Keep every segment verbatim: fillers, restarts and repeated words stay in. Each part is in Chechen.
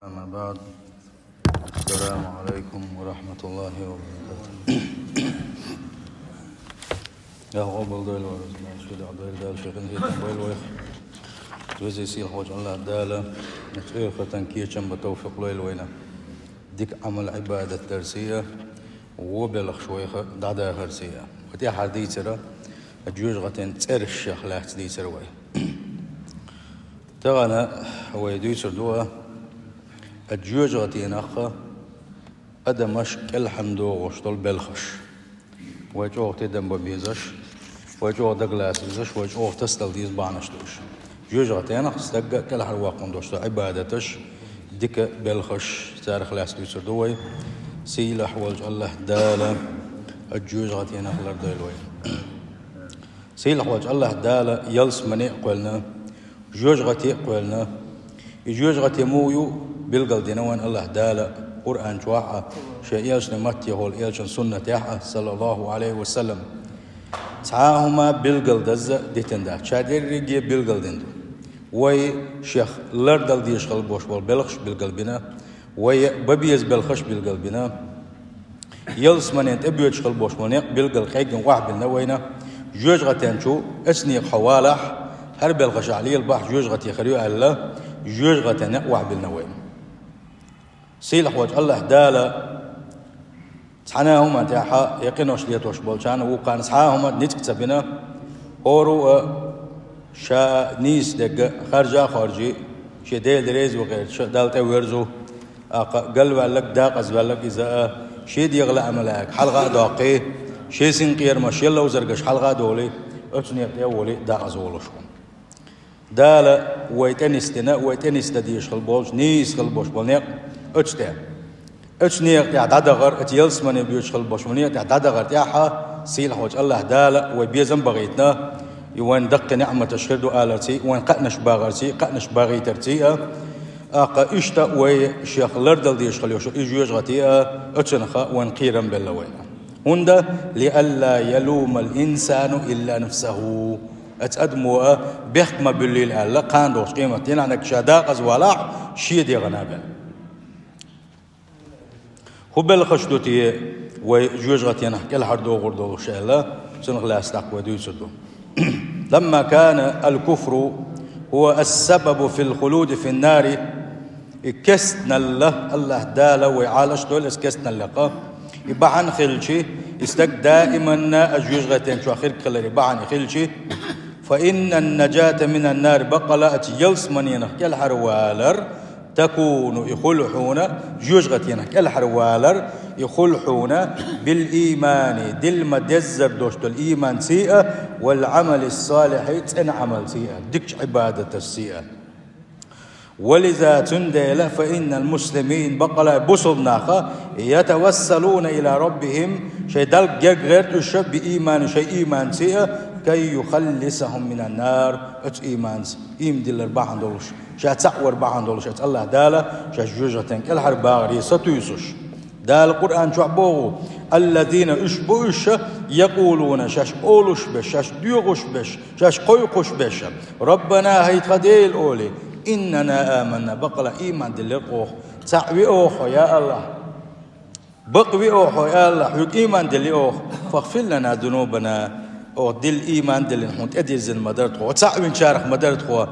أما بعد. السلام عليكم ورحمة الله وبركاته. Я къобалдойла вай, шуьга дӀадойла Дала ший къинхетам бойла вайх. Веза-сийлахь волчу АллахӀ Дала цӀоьхатан кечам бан тавфикъ лойла вайна. Дика Ӏамал-Ӏибадат дарца а, вон белхаш вайх дӀадахарца а. Вай тӀаьххьара дийцира, жоьжахатин цӀерашех лаьцна дийцира вай. Тахана вай дуьйцур ду а, жоьжахатинах адамаш кӀелхьардохуш долу белхаш. Вай чӀогӀа тидам бан безаш, вай чӀогӀа дагалаца везаш, вай чӀогӀа тасадала деза бахьанаш ду уьш. Жоьжахатинах стаг кӀелхьарваккхун долуш долу Ӏибадаташ, дика белхаш, царах лаьцна дуьйцур ду вай. Сийлахь волчу АллахӀ Дала жоьжахатинах лардойла вай. Сийлахь волчу АллахӀ Дала ялсамане а кхоьллина, жоьжахате а кхоьллина. И жоьжахати муха ю билгалдина вайна АллахӀ Дала Къуръан чохь а, шен элчанан маттехула элчанан суннатехь а, саллаллаху Ӏалайхи ва саллам. Цхьа а хӀума билгалдаза дитина дац, ша дерриге билгалдина ду. Вай шех лардала дезаш хила болуш болу белхаш билгалбина, вай бан беза белхаш билгалбина. Ялсамане тӀебоьдуш хила болуш болу некъ билггал къеггина охьабиллина вайна. Жоьжахатин чу оцу некъа хьо валахь, хӀара белхашкахь лелабахь жоьжахати хир ю аьлла, жоьжахатин некъ охьабиллина вайна. Сийлахь волчу АллахӀ Дала цхьана а хӀуманна тӀехь я къинош летош болчарна вукхарна цхьа а хӀума ницкъ ца бина, хӀора а ша нийса дерг харжа а хоржий, шен Дела реза ву гӀерташ Далла тӀе а верзу, тӀаккха галваьлларг, декъазваьлларг иза а, шен дегӀан лаамал а хьалха а доккхий, шен синкъерамаш, шен ловзаргаш хьалха а долий, оцу некъа тӀе а волий, декъаза волуш ву. Дала вай тӀенисдина, вай тӀенисдан дезаш хила болчу, нийса хила болуш болу некъ оцу тӀе. Оцу некъа тӀехь дӀадахар, оцу ялсамане боьдуш хила болуш болу некъа тӀехь дӀадахар тӀехь а, сийлахь волчу АллахӀ Дала вай безам бахийтина, и вайна даккхий неӀматаш хир ду аларций, вайна кхаънаш бахарций, кхаънаш бахийтарций а, тӀаккха иштта вай шех лардала дезаш хила йолуш и жоьжахати а, оцунах а вайна кхерам белла вайна. ХӀунда, «Лиалла ялумал инсану илла нафсаху». Оцу адамо а бехк ма буьллийла аьлла, кхана долчу къематдийнахь нагахь ша декъаза валахь, шен дегӀана бен. ХӀун белхаш ду те вай жоьжахатинах кӀелхьардохур долуш аьлла, цунах лаьцна тӀаккха вай дуьйцур ду. «Ламма кана аль-куфру хӀува ас-сабабу фил-хулуди фин-нари». И кестналла, АллахӀ Дала вай Ӏалашдойла аса кестналлакха. И бахьана хилчи, и стаг даиманна а жоьжахатин чохь хирг хиларе бахьана хилчи, «фа иннан-наджата минан-нари», баккъала оцу ялсаманенах кӀелхьарвалар, «такуну», и хуьлу хьуна, жоьжахатинах кӀелхьарвалар, и хуьлу хьуна, «бил-иймани», дилла ма-деззара долуш долу ийманций а, «вал-Ӏамали-ссалихьи», цӀена Ӏамалций а, дикачу Ӏибадаташций а. «Ва лиза», цундела, «фа иннал-муслимин», баккъала бусалба наха, «ятавассалуна ила раббихим», шайн Далла герга гӀерта уьш, «би-иймани», шайн ийманций а, «кай юхаллисахум минан-нар», оцу ийманца, ийман диллар бахьана долуш, ша цхьаъ вар бахьана долуш, оцу АллахӀ Дала шаьш жоьжахатин кӀелхьарбахаре сатуьйсуш. Дала Къуръан чохь боху: «Аллазина», уьш бу уьш, «якъулуна», шаьш олуш беш, шаьш доьхуш беш, шаьш кхойкхуш беш: «Раббана», хӀай тхан Дела, олий, «иннана аманна», баккъала ийман диллира оха. Цхьаъ ви оха, я АллахӀ. Бакъ ви оха, я АллахӀ, хьоьга ийман диллира оха. «Фагфир лана зунубана», оха дилла ийман диллина хьуна тӀедирзина ма дара тхо, цхьаъ винчарах ма дара тхо.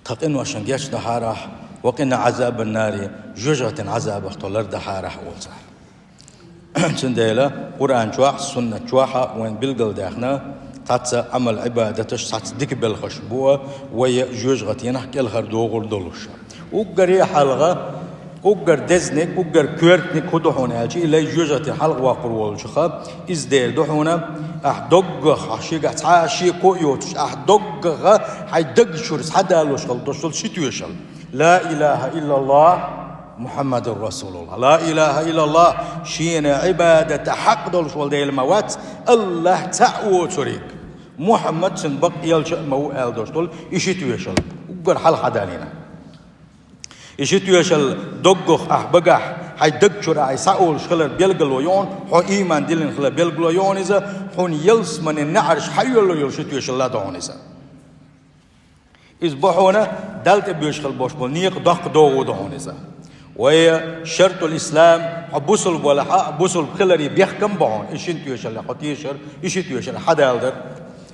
Тхан къиношна гечдахьарахь, «ва къина Ӏазабан-нари», жоьжахатин Ӏазабах тхо лардахьарахь, олу цара. Цундела Къуръан чохь а, суннат чохь а вайна билгалдаьхна, цхьацца Ӏамал-Ӏибадаташ, цхьацца дика белхаш бу а, вай жоьжахатинах кӀелхьардохур долуш. Уггаре хьалха, уггар дезаниг, уггар коьртаниг хӀун ду хьуна аьлча, и лай жоьжахатин хьалха воккхур волчуха, иза дер ду хьуна, ахь доггах, ахь шегахь цхьа а шеко а йоцуш, ахь доггах хьайн даг чуьра схьадалош хила долуш долу ши тоьшалла. «Ла илаха иллаллахӀ, Мухьаммадур РасулуллахӀ». «Ла илаха иллаллахӀ», шена Ӏибадата хьакъ долуш волу Дела ма вац, АллахӀ цхьаъ воцург. Мухьаммад, цуьнан бакъ элча а ма ву аьлла долуш долу и ши тоьшалла. Уггар хьалха хьадалийна. И ши тоьшалла доггах ахь багахь, хьайн даг чуьра ахь схьаолуш хилар билгало ю хьуна, хьо ийман диллина хилар билгало ю хьуна иза, хьуна ялсаманин неӀарш хьайоьллур йолу ши тоьшалла ду хьуна иза. Иза бу хьуна Далла тӀе боьжуш хила болуш болу некъа доккха догӀу ду хьуна иза. Вай шартул ислам, хьо бусулба валахь а, бусулба хиларе бехкам бу хьуна, и шина тоьшалла хьо тешар, и ши тоьшалла хьадалдар.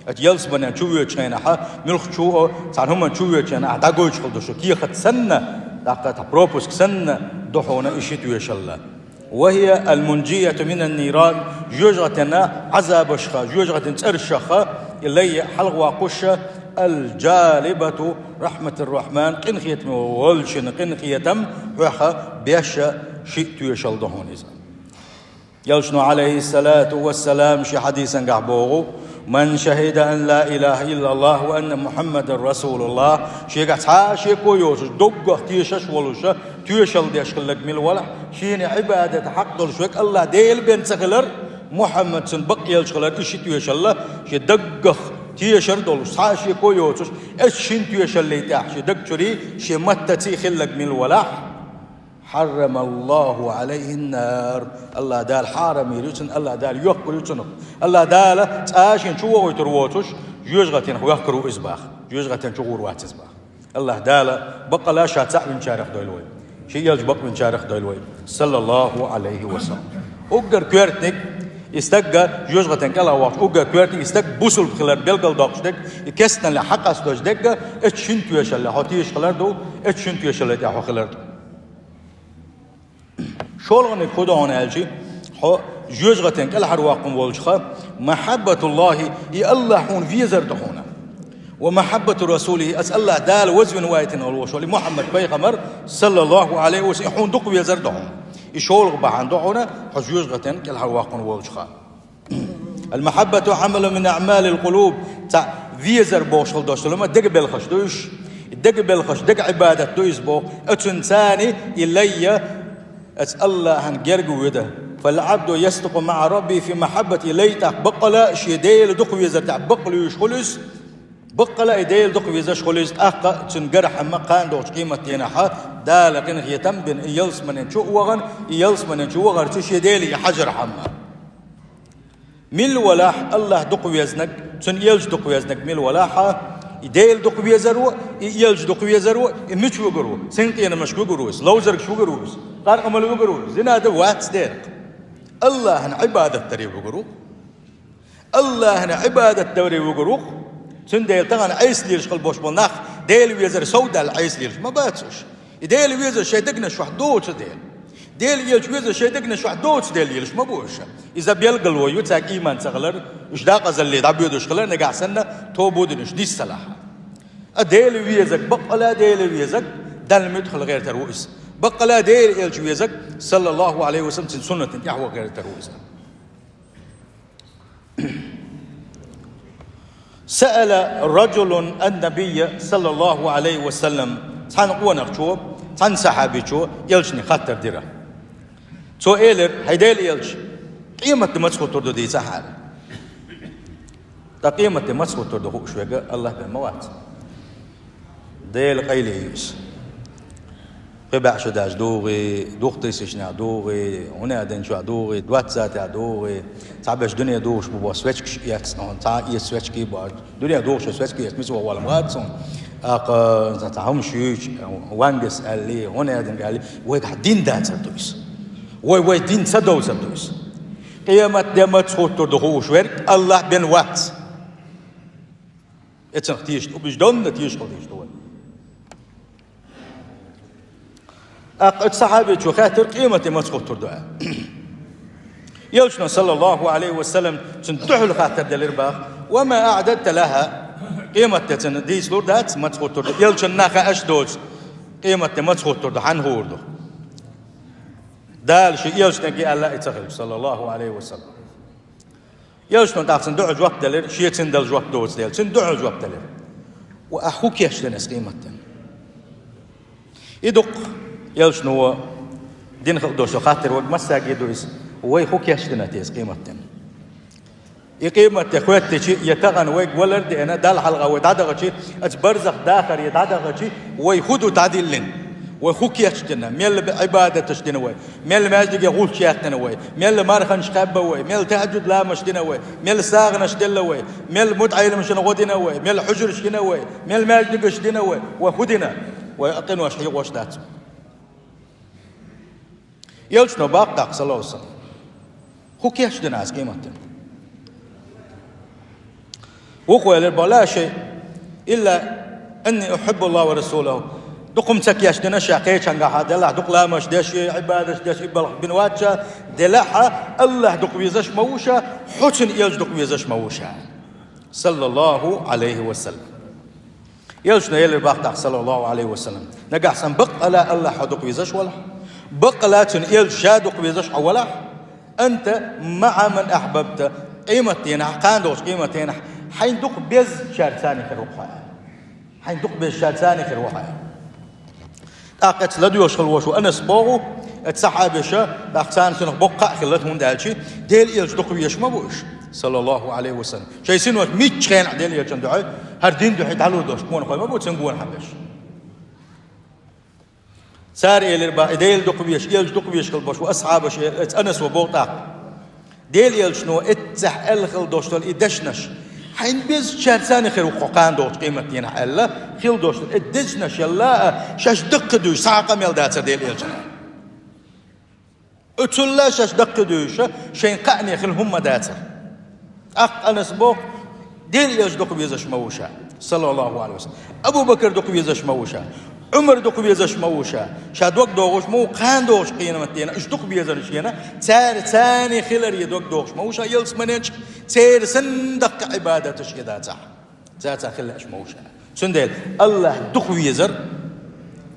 Ача ялсаманен чу воьдучу хенахь, муьлххачу а, цхьана хӀуманна чу воьдучу хенахь, дӀагойтуш хила ду шу кехат санна, тӀаккха тхан пропуск санна ду хьуна и ши тоьшалла. وهي المنجية من النيران, жоьжахатин Ӏазабашха, жоьжахатин цӀерашха и лай хьалхавоккхуш, الجالبة رحمة الرحمن, къинхетаме волчун къинхетам хьох беш ши тоьшалла ду хьуна иза. Элчано, عليه الصلاة والسلام, шен хьадисангахь боху: من شهد أن لا إله إلا الله وأن محمدا رسول الله, шегахь цхьа а шеко йоцуш, доггах тешаш волуш, тоьшалла деш хилларг мила валахь, шена Ӏибадат хьакъ долуш верг АллахӀ Дела бен ца хилар, Мухьаммад цуьнан бакъ элча хилар, и ши тоьшалла шен даггах тешар долуш, цхьа а шеко йоцуш, эцу шина тоьшаллин тӀехь шен даг чуьра, шен маттаца хилларг мила валахь, حرم الله عليه النار, АллахӀ Дала хьарам йийр ю цунна, АллахӀ Дала йохкур ю цунах. АллахӀ Дала цкъа а шена чу вохуьйтур воцуш, жоьжахатинах вехкур ву иза боху. Жоьжахатин чу гӀур вац иза боху. АллахӀ Дала баккъала ша цхьаъ винчарах дойла вай. Шен элча бакъ винчарах дойла вай. صلى الله عليه وسلم. Уггар коьртаниг и стаг, жоьжахатин кӀелхьарвоккхуш, уггар коьртаниг и стаг бусулба хилар билгалдоккхуш дерг, и кестналле хьакъасташ дерг, эцу шина тоьшалла хьо тешаш хилар ду, эцу шина тоьшалла тӀехь хьо хилар ду. ШолгӀаниг хӀун ду хьуна аьлча, хьо жоьжахатин кӀелхьарвоккхун волчуха, محبة الله, и АллахӀ хьуна везар ду хьуна. ومحبة رسوله, аса АллахӀ Дала вазвина вайтина волуш волу Мухьаммад пайхамар, صلى الله عليه وسلم, и хьуна дукха везар ду хьуна. И шолгӀа бахьана ду хьуна, хьо жоьжахатин кӀелхьарвоккхун волчуха. المحبة عمل من أعمال القلوب. Цхьа везар бохуш хила дош ма деган белхаш ду уьш. И деган белхаш, деган Ӏибадат ду иза боху. Оцунца и лай аса АллахӀан герга вуьду. فالعبد يصدق مع ربه في محبته. И лай тӀаккха баккъала шен Дела дукха везар тӀехь бакъ луьйш хуьлу иза. Баккъала и Дела дукха везаш хуьлу иза, тӀаккха цуьнан гархьама кхана догӀучу къематдийнахь Дала къинхетам бина и ялсаманен чу а вахана, и ялсаманен чу вахарца шен Деле и хьажархьама. Мила валахь АллахӀ дукха везнаг, цуьнан элча дукха везнаг мила валахь, и Дела дукха везар ву, и элча дукха везар ву, и мича вуьгур ву, синкъенамашка вуьгур ву иза, ловзаргаш вуьгур ву иза, къаркъамал вуьгур ву иза, зина дан вац дера. АллахӀан Ӏибадат даре вуьгур ву. АллахӀан Ӏибадат даре вуьгур ву-кх. Цундела тахана Ӏеса лелаш хила болуш болу нах Дела везар совдаьлла Ӏеса лелаш ма бац уьш. И Дела везар шайн дегнаш чохь доцу дела. Дела элча везар шайн дегнаш чохь доцу дела лелаш ма бу уьш. Иза билгало ю цаьрга ийман ца хилар, уьш декъазалле дӀабоьдуш хилар, нагахь санна тоба дина уьш дисса лахь. А Дела везаг, баккъала Дела везаг, Далла муьтӀахь хила гӀертар ву иза. Баккъала Дела элча везаг, صلى الله عليه وسلم, цуьнан суннатна тӀаьхьа ваха гӀертар ву иза. سأل رجل النبي صلى الله عليه وسلم. Цхьана къонахчо, цхьана сахьабичо элчане хаттар дира. Цо элира: «ХӀай Делан элча, къематде маца хӀуттур ду дийцахьара». Ткъа къематде маца хӀуттур ду хууш верг АллахӀ бен ма вац. Делан къайле ю иза. Пхи бӀе шо даьлча дугӀий, дукха тысячнехь дугӀий, хӀун аьлла динчохь дугӀий, двадцатехь дугӀий, цхьаберш дуьне духуш бу боху свечкаш эцна, цхьа а эца свечкий боху. Дуьне духуш свечкий эцна, мица ваха вала ма вац цунна. ТӀаккха цхьа хӀумаш юьйчу, вангас аьллий, хӀун аьлла динга аьллий, вайгахь дин дацар ду иза. Вай, вай дин ца довцар ду иза. Къематде маца хӀуттур ду хууш верг АллахӀ бен вац. Эцнах тийша ду, уьш донна тийша хила дийша ду вай. ТӀаккха оцу сахьабичо хаьттира, къематде маца хӀуттур ду аьлла. Элчано, صلى الله عليه وسلم, цунна дуьхьал хаттар делира боху: «وما أعددت لها؟» Къематде цунна дийцалур дац, маца хӀуттур ду. Элчанна хаьаш доцу, къематде маца хӀуттур ду, хьанна хуур ду. Дала шен элчанега аьлла и ца хилча, صلى الله عليه وسلم. Элчано тӀаккха цунна дуьхьал жоп делира, шен цунна дала жоп доцу дела, цунна дуьхьал жоп делира. Ва ахь хӀун кечдина аса къематден? И дукха элчано дина хила дош хаттар верг массаьрга а ду иза. Вай хӀун кечдина те аса къематден? И къематде хӀоьттичи, я тахана вайга валар а деана, Далла хьалха вай дӀадахачи, аса барзах дахаре дӀадахачи, вай хӀун ду дӀадиллина? Вай хӀун кечдина, мел бе-, Ӏибадаташ дина вай, мел маьждиге гӀулч яьккхина вай, мел марханаш кхаьбба вай, мел тахӀажжуд ламазаш дина вай, мел сагӀанаш делла вай, мел мутаӀеллимашна гӀо дина вай, мел хьужараш дина вай, мел маьждигаш дина вай, вай хӀун дина? Вай къинош хьийгӀош дац. Элчано бакъ даккха, саллаллаху Ӏалайхи ва саллам. ХӀун кечдина аз къематдийнахьа? Вукхо элира: «Ла шай, илла анни ухиббуллахӀа ва расулахӀу». Дукха хӀума ца кечдина ша кхечангахьа, делахь дукха ламазаш деш, Ӏибадаташ деш, и балха бина вац ша, делахь АллахӀ дукха везаш ма ву ша, хьо цуьнан элча дукха везаш ма ву ша. СаллаллахӀу Ӏалайхи ва саллам. Элчано элира бакъ даккха, саллаллахӀу Ӏалайхи ва саллам: «Нагахь санна баккъала АллахӀ хьо дукха везаш валахь, баккъала цуьнан элча ша дукха везаш хьо валахь, анта маӀа ман ахьбабта, къематдийнахьа, кхана долчу къематдийнахьа хьайна дукха безачаьрца цхьаьна хир ву хьо». Хьайна дукха безачаьрца цхьаьна хир ву хьо. ТӀаккха оцу ладоьгӀуш хилла волуш ву Анас боху, оцу сахьабаша, тӀаккха царна цунах боккха кхаъ хилла, хӀунда аьлча Делан элча дукха везаш ма бу уьш, саллаллахӀу Ӏалайхи ва саллам. Шайн синош муьлххачу хенахь Делан элчанна дуьхьа, хӀара дин дуьхьа дӀалур долуш гонахой ма бу цуьнан гонахьа беш. Цара элира бакъ, и Дела дукха везаш, элча дукха везаш хилла болуш ву асхьабаш, оцу Анаса боху тӀаккха. Делан элчано эццехь аьлла хилла долуш долу и дешнаш, хьайна безачаьрца цхьаьна хир ву хьо кхана долчу къематдийнахь аьлла, хилла долуш долу и дешнаш елла а, шаьш даккхий дуьйш цхьа а къамел дацара Делан элчанан. Оцул а шаьш даккхий дуьйш, шайна кхаъне хилла хӀумма дацара. ТӀаккха Анас боху: «Делан элча дукха везаш ма ву ша, саллаллахӀу Ӏалайхи ва саллам. Абу Бакр дукха везаш ма ву ша. Ӏумар дукха везаш ма ву ша. Ша дог догӀуш ма ву, кхана догӀуш къематдийнахь уьш дукха безарна шена, цара цхьаьна хиларе дог догӀуш ма ву ша, ялсаманенчу церан санна даккха Ӏибадаташ хир дацахь, цара цхьаьна хила лаьаш ма ву ша». Цундела АллахӀ дукха везар,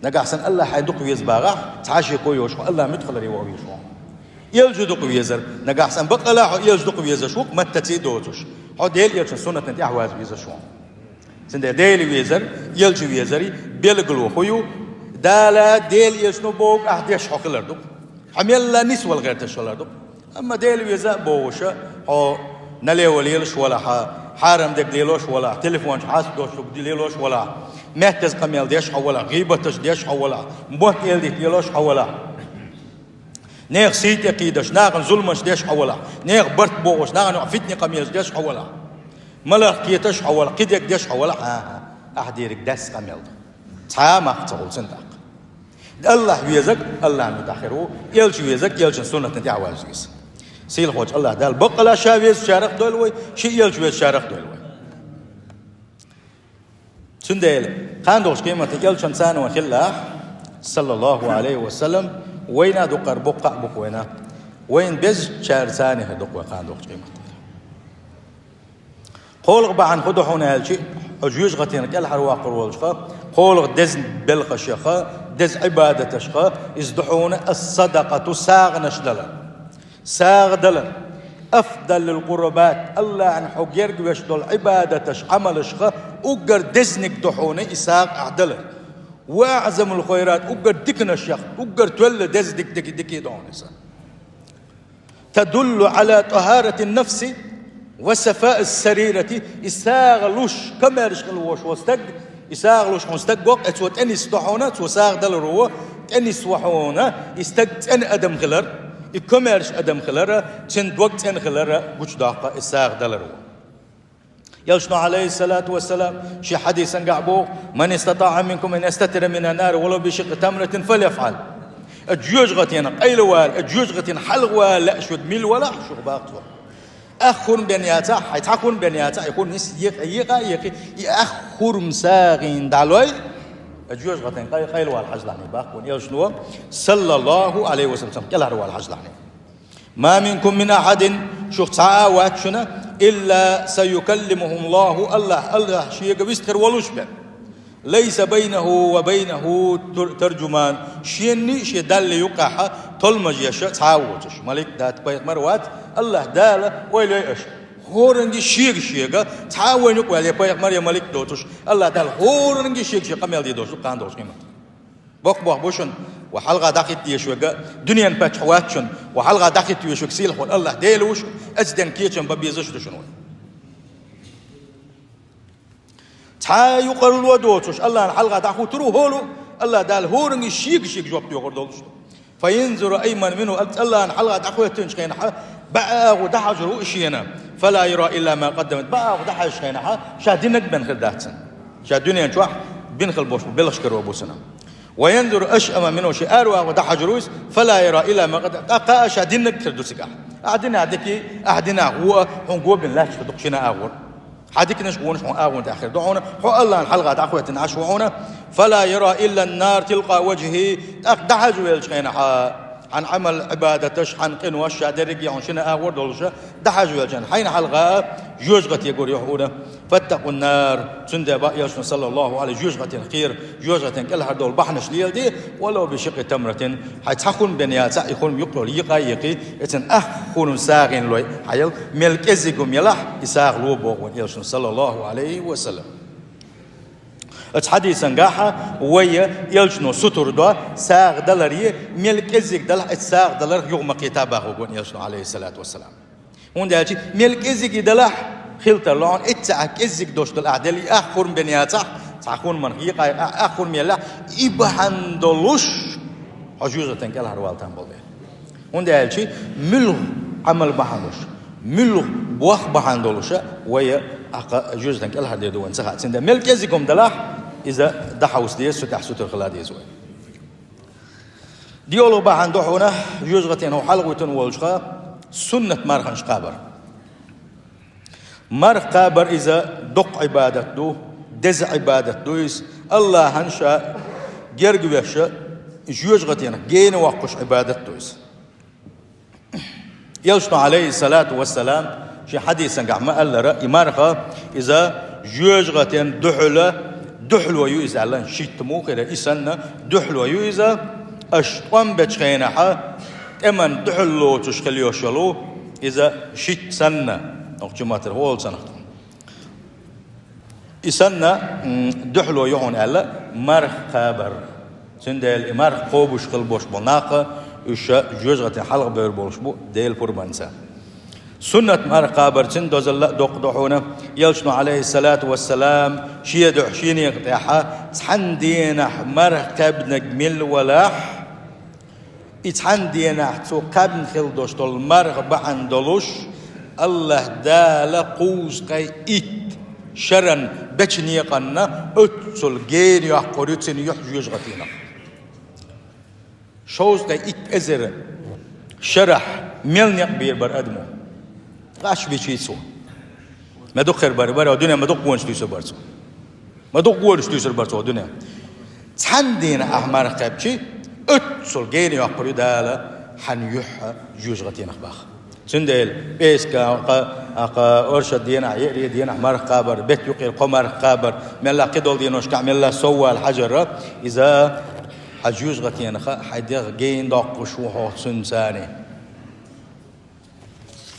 нагахь санна АллахӀ хьайна дукха веза бахахь, цхьа а шеко йоцуш хьо АллахӀ муьтӀахь хиларе вогӀу везаш ву. Элча дукха везар, нагахь санна баккъала хьо элча дукха везаш ву, маттаца а доцуш, хьо Делан элчан суннатна тӀаьхьа ваза везаш ву. Цундела Дела везар, элча везарий билгало хӀун ю? Дала Делан элчано бохург ахь деш хьо хилар ду-кх. Хьо мелла нисвала гӀерташ хилар ду-кх. Амма Дела веза а бохуш, хьо налево лелаш валахь, хьарам дерг лелош валахь, телефон чу хьаст доцург лелош валахь, меттаза къамел деш хьо валахь, гӀийбаташ деш хьо валахь, мотт эладита лелош хьо валахь, нехан сий тӀе кхийдаш, нахана зуламаш деш хьо валахь, нехан барт бохуш, нахана юкъахь фитне къамелаш деш хьо валахь, маларх кхеташ хьо валахь, кхидерг деш хьо валахь, ахьа, ахьа дерриг даьсса къамел ду. Цхьа а мах ца хуьлу цунна тӀаккха. АллахӀ везарг АллахӀна тӀехь хир ву, элча везарг элчан суннатна тӀехь ваза веза. Сийлахьчу АллахӀ Дала баккъала ша везачарах а дойла вай, шен элча везачарах а дойла вай. Цундела, кхана долчу къематан элчан царна ван хилла, саллаллахӀу Ӏалайхи ва саллам, вайна а дукха боккха а бу-кх вайна. Вайна безачаьрца цхьаьна хир ду-кх вай кхана долчу къематан. КхоалгӀа бахьана хӀун ду хьуна аьлча, хьо жоьжахатина кӀелхьарвоккхур волчуха, кхоалгӀа деза белхашеха, деза Ӏибадаташха, иза ду хьуна ас-садакъату, сагӀанаш далар. СагӀа далар. Афдалул къурбат, АллахӀна хьо герга веш долу Ӏибадаташ, Ӏамалашха уггар дезаниг ду хьуна и сагӀа ахь далар. Ва аӀзамул хайрат, уггар диканашех, уггар тоьлла деза дик-, дик-, дика ду хьуна иза. Тадуллу Ӏала тӀахӀаратин нафси ва сафаис сарирати, и сагӀа луш, комаьрша хила волуш волу стаг, и сагӀа луш хьуна стаг воккха, цо тӀенисдо хьуна, цо сагӀа даларо, тӀенисво хьуна, и стаг цӀена адам хилар, и комаьрша адам хилар, цуьнан дог цӀена хилар гучудоккху и сагӀа даларо. Элчано, Ӏалайхиссалату вассалам, шен хьадисангахь боху: «Ман истатаӀа минкум ан ястатира минан нари валав бишикъи тамратин фальяфӀал». А жоьжахатина къайлавала, а жоьжахатина хьалхавала лаьаш верг мила валахь, шух баккха цо. Ах хурма бен яцахь, хьайн цхьа хурма бен яцахь, и хурма нис екъа, екъа, екъа, и ах хурма сагӀина дӀалой, а жоьжахатина къай-, къайлавала хьажалахь баккха ван Элчано, саллаллахӀу Ӏалайхи ва саллам, кӀелхьарвала хьажалахь. «Ма минкум мин ахьадин», шух цхьа а вац шуна, «илла саюкаллимухӀу АллахӀу», АллахӀ, АллахӀ шега вистхир волуш бен. «Лайса байнахӀу ва байнахӀу тур-, таржуман», шенний, шен Даллий юккъехьа толмажеша цхьа а воцуш. Малик дац, пайхамар вац, АллахӀ Дала ойла йой аша. ХӀоранге шега-шега, цхьа а вайна юкъа ваьлла, я пайхамар, я малик доцуш, АллахӀ Дала хӀоранге шега-шега къамел дийр долуш ду кхана долчу къематехь. Боккха бохам бу шуна, ва хьалха дӀахӀитта везаш верг, дуьненан паччахь вац шуна, ва хьалха дӀахӀитта везаш верг сийлахь волу АллахӀ Дела ву шуна, оцу ден кечам бан безаш ду шуна вай. Цхьа а юкъарло доцуш, АллахӀна хьалха дӀахӀуттур ву хӀолу, Аллах Дала хӀоранга шега-шега жоп доагӀар долуш ду. فينظر أيمن منه, АллахӀан хьалха дӀахӀоьттинчу хенахь, бӀе агӀо дӀахьажар ву и шена. فلا يرى إلا ما قدمت, бӀе агӀо дӀахьаьжчу хенахь, ша динарг бен хир дац цунна. Ша дуьнен чохь бина хила болуш бу белхаш каро бу цунна. وينظر أشأم منه, шен ара агӀо дӀахьажар ву иза, فلا يرى إلا ما قدمت, тӀаккха а ша динарг хир ду цигахь. Ахь динехь дика, ахь динехь вон, хьуна го бина лаьтташ хир ду-кх шина агӀор. Хьан диканаш, вонаш хьуна агӀон тӀехь хир ду хьуна, хьо АллахӀан хьалха дӀахӀоьттина Ӏаш ву хьуна, فلا يرى إلا النار تلقاء وجهه, тӀаккха дӀахьажа веллачу хенахь, хьан Ӏамал-Ӏибадаташ, хьан къинош, ша дерриге хьуна шина агӀор долуша, дӀахьажа веллачу хенахь, хьайна хьалха жоьжахати гур ю хьуна. فاتقوا النار, цундела боху элчано, саллаллаху Ӏалайхи, жоьжахатина кхера, жоьжахатина кӀелхьардовла бахьанаш леладе, ولو بشق تمرة, хьайн цхьа хурма бен яцахь, и хурма юккъе йолу йикъа а йикхи, эцан ах хурма сагӀина лой хьайла, мел кӀезиг хӀума елахь, и сагӀа ло боху вайн элчано, саллаллаху Ӏалайхи ва саллам. Оцу хьадисан гахь вай элчано сутур до, сагӀа даларе, мел кӀезиг далахь, эцу сагӀа даларх юха ма кхета боху вайн элчано, Ӏалайхиссалату вассалам. ХӀунда аьлча мел кӀезиг и далахь, хила тарло хьуна, эццахь кӀезиг долуш долу ахь делла, и ах хурма бен яцахь, цхьа хурманах йикъа а, ах хурма елахь, и бахьана долуш хьо жоьжахатин кӀелхьарвала там болу дела. ХӀунда аьлча муьлха Ӏамал бахьана долуш, муьлха бох бахьана долуша вай ахь жоьжахатин кӀелхьардер ду вайн ца хаьа. Цундела мел кӀезиг хӀума далахь, иза дӀахьовса деза, цу тӀехь сутур хила деза вай. ДиъолгӀа бахьана ду хьуна жоьжахатина хьо хьалхавуьйтур волчуха суннат марханаш кхабар. Марха кхабар иза доккха Ӏибадат ду, деза Ӏибадат ду иза, АллахӀан ша герга веш, жоьжахатина гена воккхуш Ӏибадат ду иза. Элчано, Ӏалайхиссалату вассалам, шен хьадисан гахь ма-аллара, и марха, иза жоьжахатин дуьхьала, дуьхьало ю иза аьлла, шийтта муха хир, и санна, дуьхьало ю иза, аша тӀом бечу хенахь, тӀеман дуьхьал лоцуш хила йиш йолу, иза шийтта санна, оха чу ма-тара хӀола санах. И санна, м, дуьхьало ю хьуна аьлла, марха кхабар. Цундела и марха кхобуш хила болуш болу нах, уьш жоьжахатин хьалха бевр болуш бу Делан пурбанца. Суннат марха кхабар цуьнан дозалла а доккха ду хьуна, элчано, Ӏалайхиссалату вассалам, шен дуьхьа шен некъа тӀехь цхьана денахь марха кхаьбнарг мила валахь, и цхьана денахь цо кхаьбна хила долуш долу марха бахьана долуш, АллахӀ Дала кхузткъе итт шаран бечу некъанна оццул гена йоккхур ю цуьнан юьхь жоьжахатинах. Шовзткъе итт эзар шарахь мел некъ бийр бара адамо. Къаш бичий цо. Ма дукха хир бара, бара, дуьне ма дукха гонаш туьйсур бара цо. Ма дукха гонаш туьйсур бара цо дуьне. Цхьана дийнахь ахь марха кхаьбчи, оццул гена йоккхур ю Дала хьан юьхь жоьжахатинах баха. Цундела пӀеска, кха, кха, оршот дийнахь, еарин дийнахь марха кхабар, бет юкъера кхо марха кхабар, мелла кхидолу дийношкахь мелла соввала хьажар, иза хьан жоьжахатинах хьайн дегӀ гена доккхуш ву хьо цуьнан царний.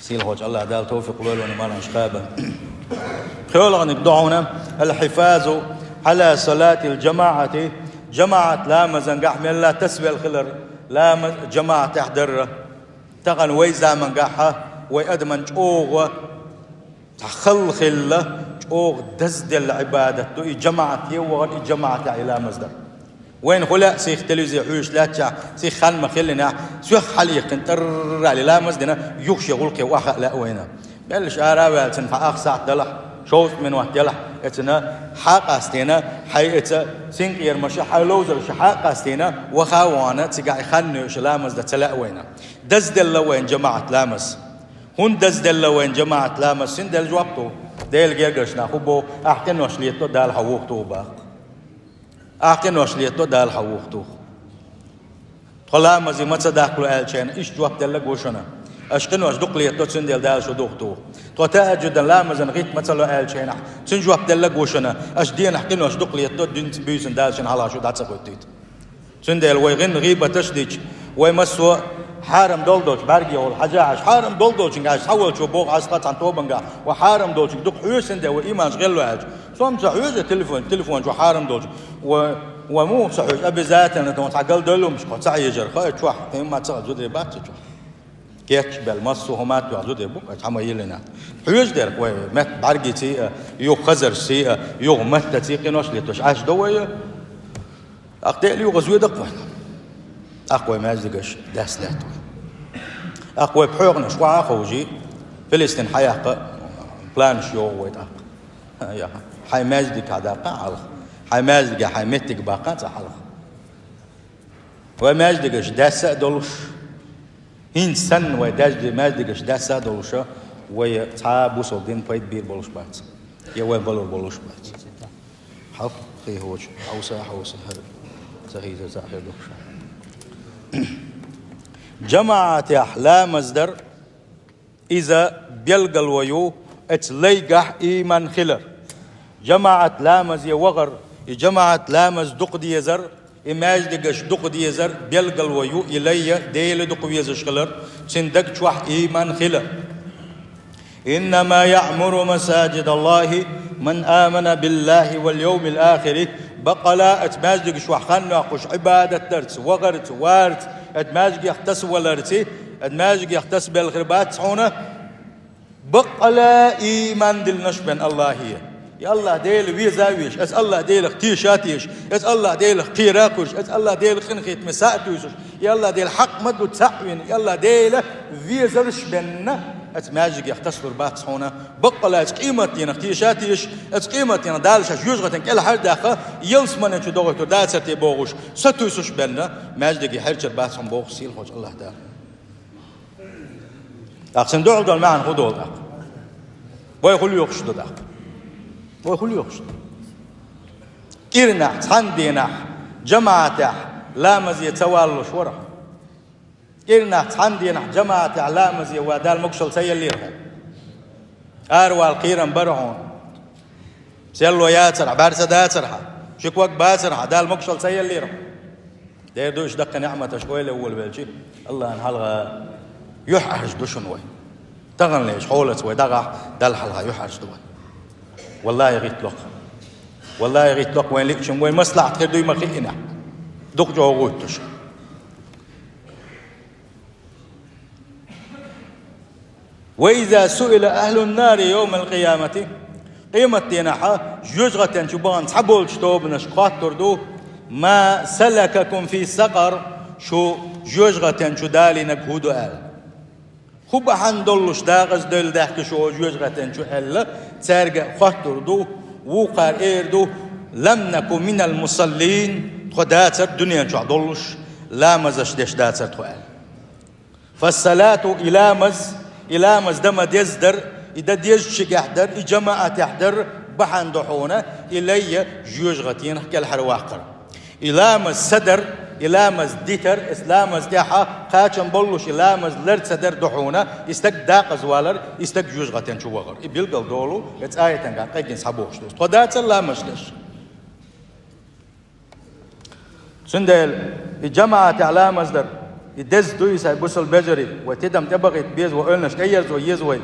Сийлахьчу АллахӀ Дала тавфикъ лойла вайна марханаш кхабан. ПхоьалгӀаниг ду хьуна: الحفاظ على صلاة الجماعة, жамаӀат ламазан гахь мелла тасавелла хилар, ламаз жамаӀатехь дарра. Тахана вай заман гахь вай адаман чӀогӀа цхьа хала хилла, чӀогӀа дазделла Ӏибадат ду и жамаӀате вахар, и жамаӀатехь и ламаз дар. Вайна хӀу лаьа сиха телевизор хьуьйсуш лаьттачохь, сиха хан ма хиллинехь, соьх хьалаиккхина тӀаррали ламаз дина, юха шен гӀуллакхе охьа а лаьа вайна. Меллаша ара а ваьлла, цуьнан хьан ах сахьт далахь, шовзткъа минот делахь, эцна хьа а къастийна, хьайн эца синкъерамаша, хьайн ловзарша хьа а къастийна, ваха а вахана, цигахь и хан нуьйш ламаз дан ца лаьа вайна. Дазделла вайна жамаӀат ламаз. ХӀунда дазделла вайна жамаӀат ламаз? Цуьнан делла жоп ду. Делан гергарчу наха хӀун боху: ахь къинош летадо, Дала хьан вухатуху боху. Ахь къинош летадо, Дала хьан вухатуху. Тхо ламазе ма ца даккхало аьллачу хенахь, иштта жоп делларг ву шуна: аша къинош дукха летадо, цуьндела Дала шу духатуху. Тхо тахӀажжудан ламазан гӀитта ма ца ло аьллачу хенахь, цуьнан жоп делларг ву шуна: аша денахь къинош дукха летадо, дуьнца буьйсанна Дала шуна хьалха шу дӀа ца хӀоьттийта. Цундела вай гӀин гӀийбаташ а дича, вай массо а хьарам долу долчу бӀаьргехула хьажа Ӏаш, хьарам долу долчуьнга Ӏаш, цхьаволчо боху Ӏаш, цхьа цхьана тобанга, вай хьарам долчуьнга дукха хьоьжуш ду, вай иманаш гӀелло аьлча. Со-м ца хьоьжу телефон, телефон чу хьарам долчу. Вай, вай муха ца хьоьжу, обязательно тхуна цхьа галдоллумаш, кхо ца хьежар, хаа чохь, кхин ма ца хьежу, зударий бац цу чохь. Кечбелла массо а хӀума тоьхна зуда бу, цхьа ма йиллина. Хьоьжу дерг вай, метта бӀаьргийций а, юха хазаршций а, юха маттаций къинош летош Ӏаш до вай. ТӀаккха Дела юкъа зода кхы вайна. ТӀаккха вай маьждигаш даьсса лаьтта вай. ТӀаккха вай пхьоьханаш хьа а ховший, Филистин хьаяккха планаш йоагӀа вай тӀаккха. Яха. Хьай маьждиг хьадаккха хьалха. Хьай маьждиге хьай меттиг баккха цӀа хьалха. Вай маьждигаш даьсса а долуш, хӀинца санна вай даьжди маьждигаш даьсса а долуша, вай цхьа а бусалба дин пайда бийр болуш бац. Я вай балур болуш бац. Хьалха хийхочу хьовса а хьовса, хӀара ца хийзар цхьаъ хир ду ша. ЖамаӀатехь ламаз дар, иза билгало ю, оцу лайгахь ийман хилар. ЖамаӀат ламазе вахар, и жамаӀат ламаз дукха дезар, и маьждигаш дукха дезар билгало ю, и лай Дела дукха везаш хилар, цуьнан даг чохь ийман хилар. «إنما يعمر مساجد الله من آمن بالله واليوم الآخر». Баккъала оцу маьждигаш чохь хан йоккхуш, Ӏибадат дарца, вахарца, варца, оцу маьждигех тасаваларца, оцу маьждигех тасабелла хир бац хьуна, баккъала ийман диллинарш бен Аллахе. И Аллах Дела веза а везаш, оцу Аллах Делах теша а тешаш, оцу Аллах Делах кхера а кхуьйсуш, оцу Аллах Делан къинхетаме са а туьйсуш, и Аллах Дела хьакъ ма ду цхьаъ вина, и Аллах Дела везарш бен оцу маьждигех тасалур бац хьуна, баккъала оцу къематдийнах теша а тешаш, оцу къематдийнах Дала шаьш жоьжахатин кӀелхьара а даьккха, ялсамани чу дохуьйтур дацара те бохуш, сатуьйсуш бен маьждиге хьерчар бац хьуна боху сийлахьчу Аллах Дала. ТӀаккха цуьнан дуьхьал долу маьӀна хӀун долу тӀаккха? Вай хӀун лоьхуш ду тӀаккха? Вай хӀун лоьхуш ду? КӀирнахь цхьана дийнахь жамаӀатехь ламазе ца валлуш вара хьо. КӀирнахь цхьана дийнахь жамаӀатехь ламазе ван Дала могушалла ца еллера хьуна. Аравала кхерам бара хьуна. Селло яцара, бӀаьрса дацара хьан, ши ког бацара хьан, Дала могушалла ца еллера хьуна. Дера ду, уьш даккха неӀматаш ойла а волавелчи, Аллахьан хьалха юьхьӀаьржа ду шуна вай. Таханлерчу хьолаца вай дагахь Далла хьалха юьхьӀаьржа ду вай. Валлахьи, гӀитталокх. Валлахьи, гӀитталокх вайн лиъчун вайн маслахьат хир дуй ма хиъинехь. Дукха чӀогӀа гӀуьттуш. «وإذا سئل أهل النار يوم القيامة», къематдийнахьа жоьжахатен чу бахана цхьаболчу тобанашка хоттур ду: «ما سلككم في سقر», шу жоьжахатен чу далийнарг хӀун ду аьлла. ХӀун бахьана долуш дакъаза девлла даьхкира шу жоьжахатен чу аьлла, цаьрга хоттур ду, вукхара эр ду: «لم نك من المصلين», тхо дацара дуьнен чохь долуш, ламазаш деш дацара тхо аьлла. «فالصلاة», и ламаз, и ламаз дан ма-дезза дар, и дан дезачигахь дар, и жамаӀатехь дар бахьана ду хьуна, и лай жоьжахатенах кӀелхьарваккхар. И ламаз ца дар, и ламаз дитар, и ламаз тӀехьа кхачам боллуш, и ламаз лар ца дар ду хьуна, и стаг дакъаза валар, и стаг жоьжахатен чу вахар. И билгал долу, и цу аятангахь къеггина схьабохуш ду. Тхо дацара ламаз деш. Цундела и жамаӀатехь ламаз дар, и деза ду иза, хӀай бусалба вежарий, вай тидам тӀебахийта беза, вай ойланаш тӀеерзо еза вай.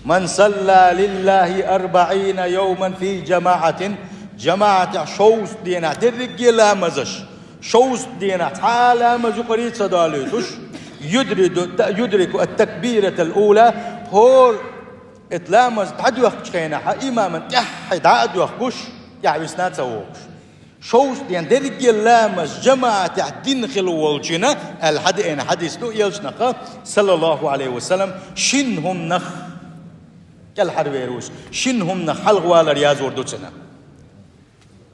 «من صلى لله أربعين يوما في جماعة», жамаӀатехь шовзткъа дийнахь дерриге а ламазаш, шовзткъа дийнахь цхьа а ламаз юкъарий ца далуьйтуш, «يدرك، يدرك التكبيرة الأولى», хӀора эт ламаз дӀадоьхкучу хенахь, имаман тӀаьххье дӀа а доьхкуш, тӀаьхьа висна а ца вогӀуш. Шовзткъа дийнахь дерриге а ламаз жамаӀатехь дина хилла волчуьнан, аьлла хьадеана хьадис ду элчанах, саллаллаху Ӏалайхи ва саллам, шина хӀуманах кӀелхьарвер ву иза, шина хӀуманах хьалхавалар язор ду цунна.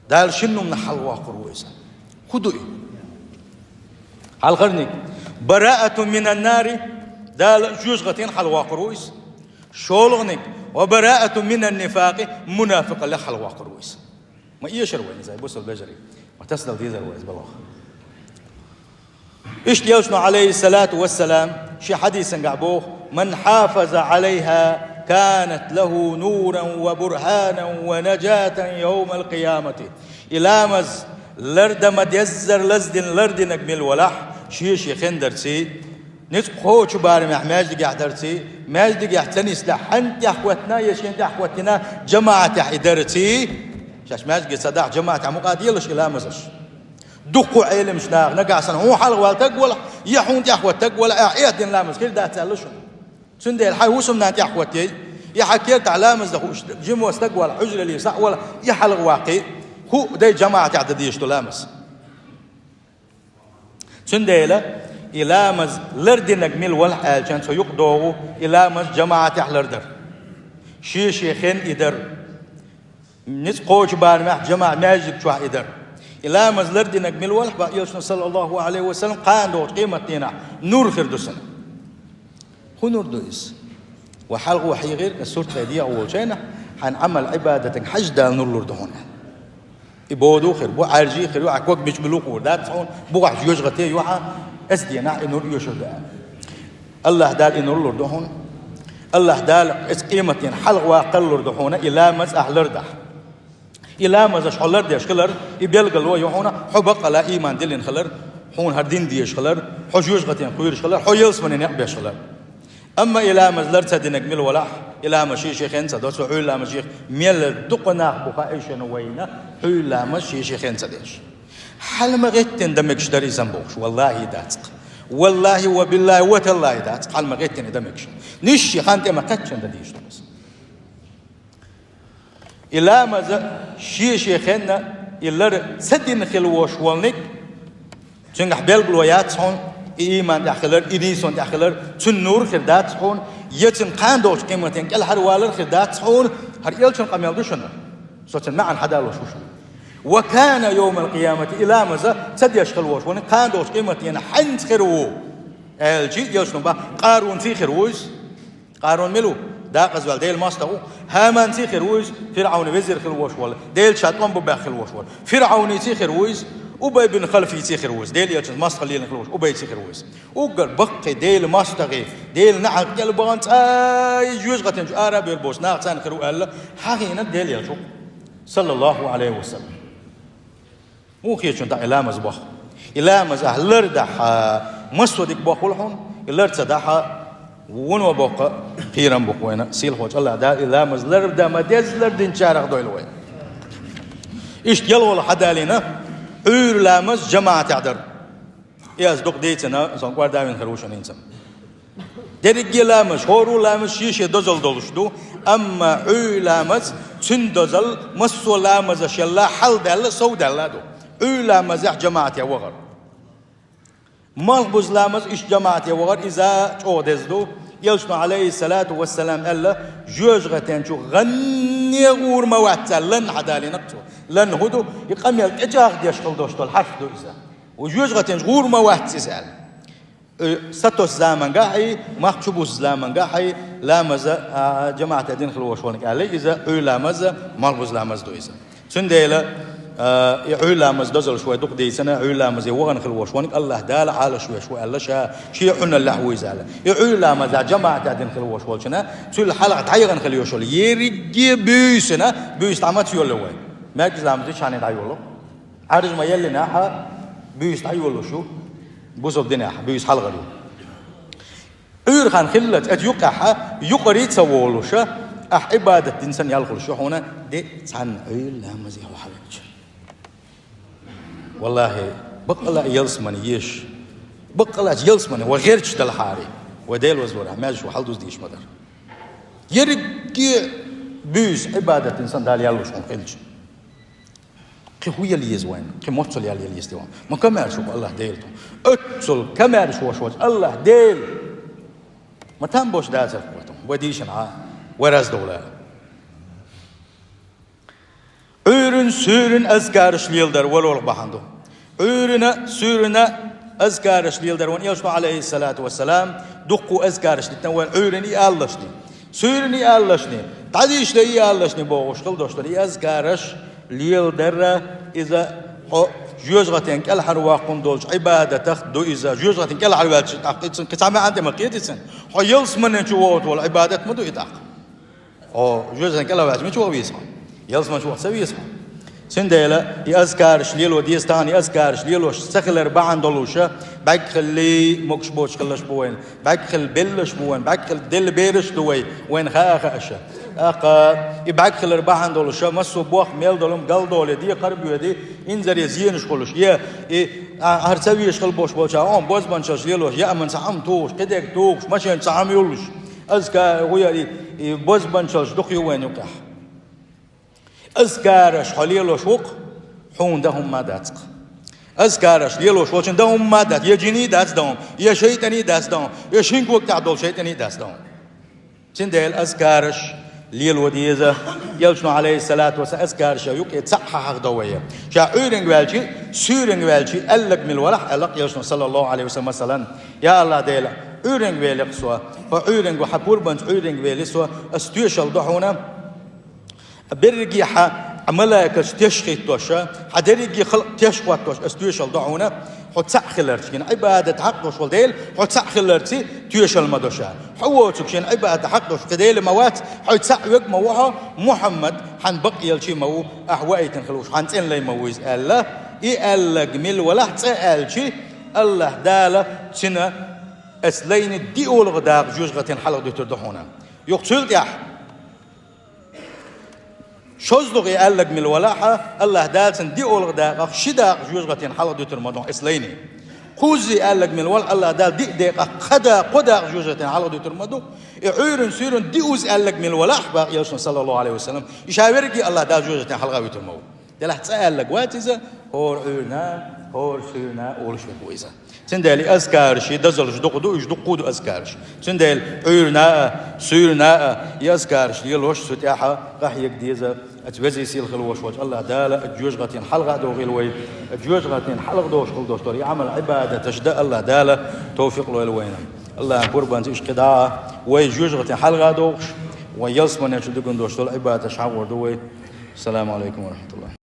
Дала шина хӀуманах хьалхавоккхур ву иза. ХӀун ду и? Хьалхарниг: «براءة من النار», Дала жоьжахатин хьалхавоккхур ву иза. ШолгӀаниг: «وبراءة من النفاق», мунафикъаллех хьалхавоккхур ву иза. Ма эшар вайна иза, бусалба вежарий. Ма тасадала дезар вай иза балох. Иштта элчано, Ӏалайхиссалату вассалам, шен хьадисангахь боху: «من حافظ عليها كانت له نورا وبرهانا ونجاة يوم القيامة». И ламаз лардан ма-деззара лаздина лардинарг мила валахь, шен-шен хендарций, ницкъ кхочу барамехь маьждигехь дарций, маьждигехь ца нислахь, хьанна тӀехӀоттина я шен тӀехӀоттина жамаӀатехь и дарций, шаьш маьждиге ца дахь, жамаӀатехь мукъа делаш и ламазаш. Дуккха Ӏеламчу наха нагахь санна хьуна хьалхавала таг валахь, я хьуна тӀехӀотта таг валахь, ахь эхь дина ламаз хир дац аьлла шуна. Цундела хьайн хӀусамнана тӀехӀоттий, я хьан кертахь ламаз дан хууш, жимо стаг валахь, хьуьжрале схьа а валахь, я хьалхаваккхий, хӀуъа дай жамаӀатехь дан дезаш ду ламаз. Цундела и ламаз лардинарг мила велахь аьлча, цо юкъадогӀу и ламаз жамаӀатехь лардар. Шен-шен хенна и дар. Ницкъ кхочу барамехь жамаӀат маьждиг чохь и дар. И ламаз лардинарг мила велахь, боху Элчано, саллаллаху Ӏалайхи ва саллам, кхана догӀучу къематдийнахь нур хир ду шуна. ХӀун нур ду иза? Ва хьалха хьехира, ас сурт тӀе дехьа волчу хенахь, хьайн Ӏамал-Ӏибадатан хьажа Дала нур лур ду хьуна. И боду хир бу, Ӏаьржий хир ю, ахь ког мича билу хуур дац хьуна, бухахь жоьжахате ю хьан, эцу дийнахь и нур оьшур ду аьлла. АллахӀ Дала и нур лур ду хьуна. АллахӀ Дала эцу къематдийнахь хьалха ваккхар лур ду хьуна, и ламаз ахь лардахь. И ламазаш хьо лардеш хилар, и билгало ю хьуна, хьо баккъала ийман диллина хилар, хьуна хӀара дин дезаш хилар, хьо жоьжахатин кхоьруш хилар, хьо ялсамане некъ беш хилар. Амма и ламаз лар ца динарг мила велахь, и ламаз шен-шен хенна ца до, цо хьуьйла ламаз шен-, мел дукха нах бу хаийшина вайна, хьуьйла ламаз шен-шен хенна ца деш. Хьала ма гӀеттина дан мегаш дара иза бохуш, валлахӀи дац-кх. ВаллахӀи ва биллахӀи ва таллахӀи дац-кх, хьала ма гӀеттина дан мегаш. Нисчи хан тӀе ма кхаччана дан дийш ду иза. И ламаза шен-шен хенна и лар ца дина хила вош волниг, цуьнгахь билгало яц хьуна, и ийман тӀехь хилар, и нийсон тӀехь хилар, цуьнан нур хир дац хьуна, я цуьнан кхана догӀучу къематдийнахь кӀелхьарвалар хир дац хьуна, хӀара Элчан къамел ду шуна. Со цуьнан маьӀна хьадалош ву шуна. Ва кана йовмал-къиямати, и ламаза ца деш хила вош волниг кхана догӀучу къематдийнахь хьаьнца хир ву, аьлча, Элчано боху, Къарунций хир ву иза. Къарун мила ву? Дакъазваьлла Делан мостагӀа ву. ХӀаманций хир ву иза, ФирӀавнан везир хила вош волу, Делаца ша тӀом бан баьхна хила вош волу. ФирӀавниций хир ву иза, Убай бин Халфиций хир ву иза, Делан Элчанца мостагӀалла лелийна хила вош, Убайций хир ву иза. Уггар баккхий Делан мостагӀий, Делан неӀалт кӀел бахана цӀа жоьжахатин чу ара а бевлла боцу нах царна хир ву аьлла, хьахийнарг Делан Элча ву, саллаллаху Ӏалайхи ва саллам. Муха хеташ ду и ламаз боху? И ламаз ахь лардахь, массо а дика боху хьуна, и лар ца дахь, вуно боккха кхерам бу-кх вайна. Сийлахьчу АллахӀ Дала и ламаз лардан ма-деззара лардинчарах дойла вай. Иштта ялхалгӀа хьадалийна Ӏуьйра ламаз жамаӀатехь дар. И ас дукха дийцина, сан кӀордавина хир ву шуна хӀинца. Дерриге а ламаз, хӀора а ламаз шен-шен дозалла долуш ду, амма Ӏуьйра ламаз, цуьнан дозалла массо а ламазашла хьалдаьлла, совдаьлла ду. Ӏуьйра ламазехь жамаӀате вахар. Малхбуза ламаз иштта жамаӀате вахар, иза чӀогӀа деза ду. Элчано, Ӏалайхиссалату вассалам, аьлла, жоьжахатин чу гӀанне гӀур ма вац аьлла, лан хьадалийнарг цо. Лан хӀун ду? И къамел тӀечӀагӀдеш хила долуш долу хьарф ду иза. Жоьжахатин чу гӀур ма вац иза аьлла. Э, сатосу заманга а хьий, мах чу буссу заманга а хьий, ламаза, а, жамаӀате дина хила вош волниг аьлла, иза Ӏуьйра ламаза, малхбуза ламаз ду иза. Цундела, а, и Ӏуьйра ламаз дозаллаш вай дукха дийцина, Ӏуьйра ламазе вахана хила вош волниг АллахӀ Дала Ӏалаш веш ву аьлла ша, шен Ӏуналлехь ву иза аьлла. И Ӏуьйра ламаза жамаӀате дина хила вош волчунна, цул хьалха дӀаяхана хила йиш йолу ерриге а буьйсана, буьйса дӀа маца йоллу вай? МаьркӀажа ламаз дича хьанна дӀайоллу? Ӏаьржа ма еллинехь, буьйса дӀайоллуш ю, бусалба динехь буьйса хьалхара ю. Ӏуьйра хан хиллалц, оцу юккъехь, юкъарий ца волуша, ахь Ӏибадат дина санна ял хуьлуш ю хьуна, де цхьанна Ӏуьйра ламазе хьо хьавеача. ВаллахӀи, баккъала а ялсамане езаш, баккъала а ялсамане вай гӀерташ далахьара, вай Дела вазвара, маьждиг ву хьалдуза дийш ма дара. Ерриге а буьйса Ӏибадат дина санна Дала ял луш хьуна хилча. Кхин хӀун яла еза вайна? Кхин моццул ял яла еза те вайна? Ма комаьрша ву-кх АллахӀ Дела тхуна. Оццул комаьрша вош волчу АллахӀ Дела. Ма там бош дацара кхо тхуна. Вай дийшина Ӏа, вай раздовла. Ӏуьйрина, суьйрина азкараш леладар валолах бахьана ду. Ӏуьйрина, суьйрина азкараш леладар вайн Элчано, Ӏалайхиссалату вассалам, дуккха азкараш дитина вайн Ӏуьйрина и аллашний. Суьйрина и аллашний, дӀадийшале и аллашний бохуш хила дош дара. И азкараш леладарра иза хьо жоьжахатин кӀелхьарваккхун долчу Ӏибадатах ду иза. Жоьжахатин кӀелхьарваьлча, тӀаккха иза кхин цхьа маьӀна тӀе ма кхета иза. Хьо ялсаманин чу вогӀуш волу Ӏибадат ма ду и тӀаккха. Хьо жоьжахатин кӀелхьарваьлча мича ваха веза хьо? Ялсаманин чу ваха ца веза хьо? Цундела и азкараш лело деза тахана, и азкараш лелош ца хилар бахьана долуша, бӀаьрг хилла могуш боцуш хиллаш бу вайна, бӀаьрг хилла беллаш бу вайна, бӀаьрг хилла делла бераш ду вай, вайна хаа а хааша. ТӀаккха и бӀаьрг хилар бахьана долуша, массо а бохам мел долу-м галдолий, декхар а боьдий, инзаре зенаш хуьлуш, я и, а, хӀара ца везаш хила бош болчара, оха бозбанчаллаш лелош, яаман цхьа хӀума тухуш, кхидерг тухуш, машен цхьа хӀума юллуш, азка-, вуя и, и бозбанчаллаш дукха ю вайна юкъехь. Азкараш хьо лелош ву-кх, хьуна дан хӀумма дац-кх. Азкараш лелош волчун дан хӀумма а дац, я жиний дац дан хӀума, я шайтӀаний дац дан хӀума, я шин ког тӀехь долу шайтӀаний дац дан хӀума. Цундела азкараш лело деза, Элчано, Ӏалайхиссалату вассалам, азкараш юкъе цхьаъ хьахьахдо вай. Ша Ӏуьйранга ваьлчи, суьйранга ваьлчи, аьлларг мила валахь, аьлла Элчано, саллаллаху Ӏалайхи ва саллам, масалан: «Я АллахӀ Дела, Ӏуьйранга велахь со, хьо Ӏуьйранга ву, хьан пурбанца Ӏуьйранга велахь со, ас тоьшалла до хьуна». Берриге хьан малайкаш теш хӀиттош, хьан дерриге халкъ теш хӀоттош, ас тоьшалла до хьуна, хьо цхьаъ хиларца. Шена Ӏибадат хьакъ долуш волу Дела, хьо цхьаъ хиларца тоьшалла ма до ша. Хьо воцург шена Ӏибадат хьакъ долуш кхин Дела ма вац, хьо цхьаъ верг ма ву хьо, Мухьаммад хьан бакъ элча ма ву, ахь ваийтина хила волуш хьан цӀена лай ма ву иза аьлла. И аьлларг мила валахь цкъа аьлчи, АллахӀ Дала цуьнан ас лайна диъ олгӀа дакъа жоьжахатин хьалха дуьтур ду хьуна. Юха цул тӀаьхьа шозлагӀа и аьлларг мила валахь, АллахӀ Дала цуьнан диъ олгӀа дакъах ши дакъа жоьжахатин хьалха дуьтур ма ду ас лайна. Кхузза и аьлларг мила валахь, АллахӀ Дала диъ декъах кхо дакъа, кхо дакъа жоьжахатин хьалха дуьтур ма ду. И Ӏуьйранна, суьйранна диъазза аьлларг мила валахь, боху Элчано, саллаллаху Ӏалайхи ва саллам, и ша верриге АллахӀ Дала жоьжахатин хьалха вуьтур ма ву. Делахь цкъа аьлларг вац иза, хӀора Ӏуьйранна, хӀора суьйранна олуш верг ву иза. Цундела и азкараш, и дозаллаш дукха ду, уьш дуккха а ду азкараш. Цундела Ӏуьйранна а, суьйранна а и азкараш лелош, цу тӀехь къахьега деза, аса везий сийлахь хила волуш волчу АллахӀ Дала а жоьжахатин хьалха а дохийла вай, а жоьжахатин хьалха дохуш хила долуш долу и Ӏамал-Ӏибадаташ дан АллахӀ Дала тавфикъ лойла вайна. АллахӀан пурбанца иштта кхидӀа а вай жоьжахатин хьалха а дохуш, вай ялсамане чу дигна долуш долу Ӏибадаташ хьахор ду вай. Ассаламу Ӏалайкум ва рахьматуллахӀ.